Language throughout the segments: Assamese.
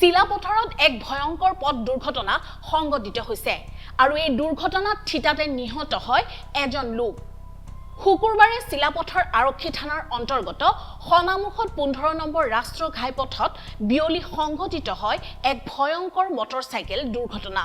চিলাপথাৰত এক ভয়ংকৰ পথ দুৰ্ঘটনা সংঘটিত হৈছে আৰু এই দুৰ্ঘটনাত থিতাতে নিহত হয় এজন লোক। শুকুৰবাৰে চিলাপথাৰ আৰক্ষী থানাৰ অন্তৰ্গত সনামুখত 15 নম্বৰ ৰাষ্ট্ৰীয় ঘাইপথত বিয়লি সংঘটিত হয় এক ভয়ংকৰ মটৰচাইকেল দুৰ্ঘটনা।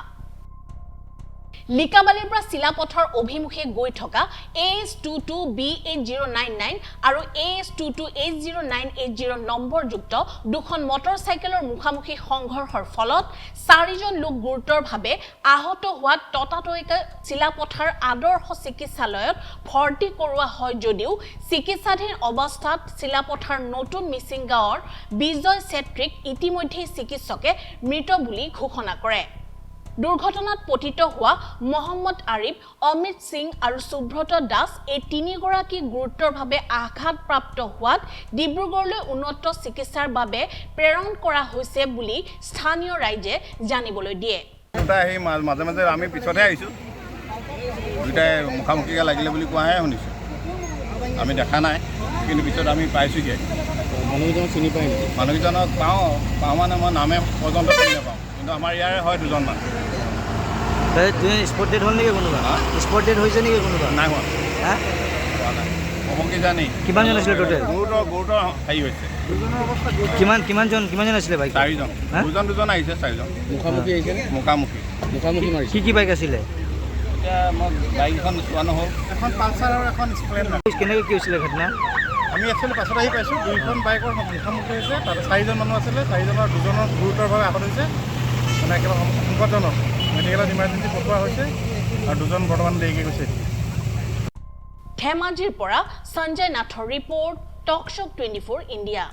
লিকাবালিৰ পৰা চিলাপথাৰ অভিমুখে গৈ থকা AH 22 B 8099 আৰু AH 22 80980 নম্বৰযুক্ত দুখন মটৰচাইকেলৰ মুখামুখি সংঘৰ্ষৰ ফলত চাৰিজন লোক গুৰুতৰভাৱে আহত হোৱাত ততাতৈয়াকৈ চিলাপথাৰ আদৰ্শ চিকিৎসালয়ত ভৰ্তি কৰোৱা হয় যদিও চিকিৎসাধীন অৱস্থাত চিলাপথাৰ নতুন মিচিং গাঁৱৰ বিজয় চেত্ৰীক ইতিমধ্যেই চিকিৎসকে মৃত বুলি ঘোষণা কৰে। দুৰ্ঘটনাত পতিত হোৱা মহম্মদ আৰিফ, অমিত সিং আৰু সুব্ৰত দাস এই তিনিগৰাকী গুৰুতৰভাৱে আঘাতপ্ৰাপ্ত হোৱাত ডিব্ৰুগড়লৈ উন্নত চিকিৎসাৰ বাবে প্ৰেৰণ কৰা হৈছে বুলি স্থানীয় ৰাইজে জানিবলৈ দিয়ে। দুটা আহি মাজে মাজে, আমি পিছতহে আহিছোঁ। দুটাই মুখামুখিকৈ লাগিলে বুলি কোৱাহে শুনিছোঁ। আমি দেখা নাই, কিন্তু পিছত আমি পাইছোঁগৈ। মানুহকেইজনক চিনি পায় নেকি? মানুহকেইজনক পাওঁ পাওঁ, মানে মই নামে পৰ্যন্ত চিনি নাপাওঁ, কিন্তু আমাৰ ইয়াৰে হয় দুজনমান। স্পট ডেড হ'ল নেকি কোনোবা? হা? স্পট ডেড হৈছে নেকি কোনোবা? নাই হোৱা। হা? হোৱা নাই, হ'ব কিজানি। কিমানজন আছিলে total? গুৰুতৰ গুৰুতৰ হেৰি হৈছে। কিমানজন আছিলে বাইক? চাৰিজন। হা? দুজন দুজন আহিছে, চাৰিজন। মুখামুখি আহিছে নে? মুখামুখি। মুখামুখি মাৰিছে? কি কি বাইক আছিলে? এতিয়া মই বাইকখন চোৱা নহ'ল। এখন পালচাৰ আৰু এখন স্প্লেণ্ডাৰ। কেনেকৈ কি হৈছিলে ঘটনা? আমি একচুৱেলি পাছত আহি পাইছোঁ। দুইখন বাইকৰ মুখামুখি হৈছে। তাতে চাৰিজন মানুহ আছিলে। চাৰিজনৰ দুজনৰ গুৰুতৰভাৱে আহত হৈছে, মানে একেবাৰে সংকটজনক। মেডিকেলত ইমাৰ্জেঞ্চি পঠোৱা হৈছে আৰু দুজন বৰ্তমান দেৰিকৈ গৈছে। ধেমাজিৰ পৰা সঞ্জয় নাথৰ ৰিপৰ্ট, টকশ্বক 24 ইণ্ডিয়া।